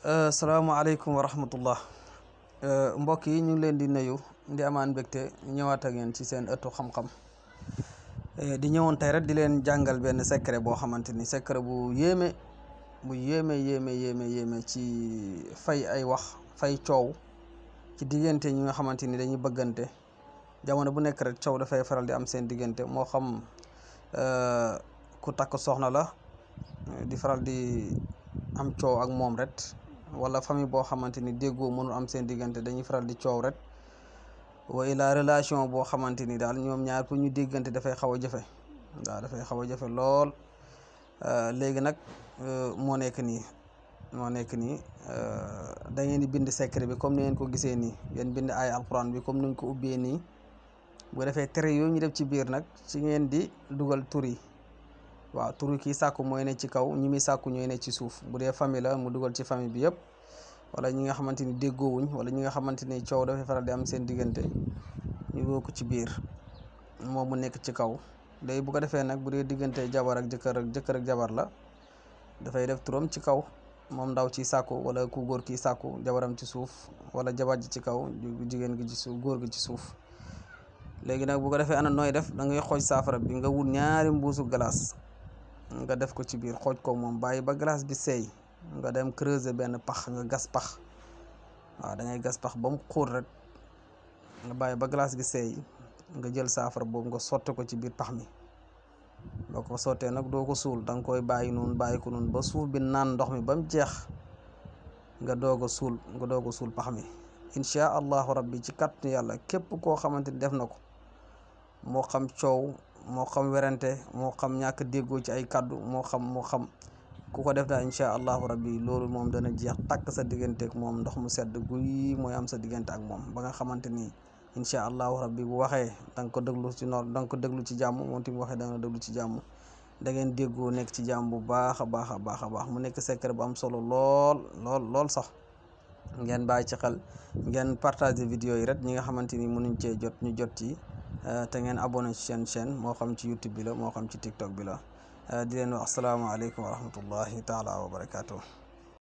Assalamualaikum warahmatullah. Mbokk yi ñu ngi leen di nuyu di amaan mbégte ñëwaat ak yéen ci seen ëttu xam-xam di ñëwoon tey rek di leen jàngal benn secret boo xamante ni secret bu yéeme ci fay ay wax fay coow ci diggante ñi nga xamante ni dañuy bëggante jamono bu nekk rek coow dafay faral di am seen diggante moo xam ku takk soxna la di faral di am coow ak moom rek wala famille boo xamante ni déggoo mënul am seen diggante dañuy faral di coow rek wa ila relation boo xamante ni daal ñoom ñaar pour ñu déggante dafay xaw a jafe waaw dafay xaw a jafe lool léegi nag moo nekk nii da ngeen di bind secret bi comme ni ngeen ko gisee nii ngeen bind ay alquran bi comme ni ñu ko ubbee nii bu defee tere yooyu ñu def ci biir nag ci ngeen di dugal tur yi waaw turu kii sàkku mooy ne ci kaw ñi muy sàkku ñooy ne ci suuf bu dee famille la mu dugal ci famille bi yëpp wala ñi nga xamante ni déggoowuñ wala ñi nga xamante ni coow dafay faral di am seen diggante ñu dugal ko ci biir moom mu nekk ci kaw léegi bu ko defee nag bu dee diggante jabar ak jëkkër ak jabar la dafay def turam ci kaw moom ndaw ci sàkku wala ku góor kii sàkku jabaram ci suuf wala jabar ji ci kaw jigéen gi ci suuf góor gi ci suuf léegi nag bu ko defee ana nooy def da ngay xooj saafara bi nga wut ñaari mbuusu glace nga def ko ci biir xooj ko moom bàyyi ba glace bi seey nga dem creuser benn pax nga gas pax waaw da ngay gas pax ba mu xóot rek nga bàyyi ba glace gi seey nga jël saafara boobu nga sotte ko ci biir pax mi boo ko sottee nag doo ko suul da nga koy bàyyi ko noonu ba suuf bi naan ndox mi ba mu jeex nga doog a suul pax mi incha allahu rabbi ci kàttanu yàlla képp koo xamante ni def na ko moo xam coow moo xam werante moo xam ñàkk déggoo ci ay kàddu moo xam ku ko def daal incha allahu rabbi loolu moom dana jeex tàkk sa diggante ak moom ndox mu sedd guy mooy am sa diggante ak moom ba nga xamante ni incha allahu rabbi bu waxee da nga ko déglu ci da nga ko déglu ci jàmm moom tamit bu waxee da nga déglu ci jàmm da ngeen déggoo nekk ci jàmm bu baax a baax mu nekk secret bu am solo lool sax ngeen bàyyi ci xel ngeen partager vidéo yi rek ñi nga xamante ni mënuñ cee jot ñu jot ci te ngeen abonné ci seen chaîne moo xam ci YouTube bi la moo xam ci TikTok bi la di leen wax asalaamaaleykum wa rahmatullahi taala wa barakaatu.